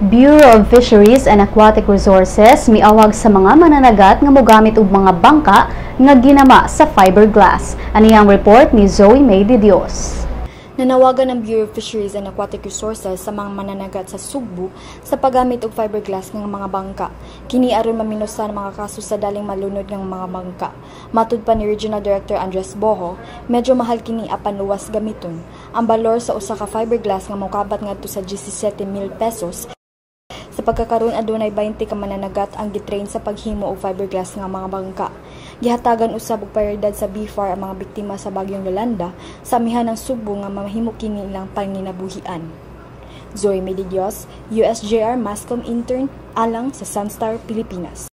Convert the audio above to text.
Bureau of Fisheries and Aquatic Resources miawag sa mga mananagat nga mogamit og mga bangka nga ginama sa fiberglass. Ani ang report ni Zoe May de Dios. Nanawagan ang Bureau of Fisheries and Aquatic Resources sa mga mananagat sa Sugbo sa paggamit og fiberglass nga mga bangka. Kini aron maminusan ang mga kaso sa daling malunod ng mga bangka. Matud pa ni Regional Director Andres Boho, medyo mahal kini apan luwas gamiton. Ang balor sa usa ka fiberglass nga mokabat ngadto sa 17,000 pesos. Sa pagkakaron, adunay 20 ka mananagat ang gitrain sa paghimo og fiberglass nga mga bangka. Gihatagan usab og prioridad sa BFAR ang mga biktima sa bagyong Yolanda sa amihanan ng Sugbo nga mahimo kini ilang panginabuhian. Zoe Medidios, USJR Masscom Intern, alang sa Sunstar Pilipinas.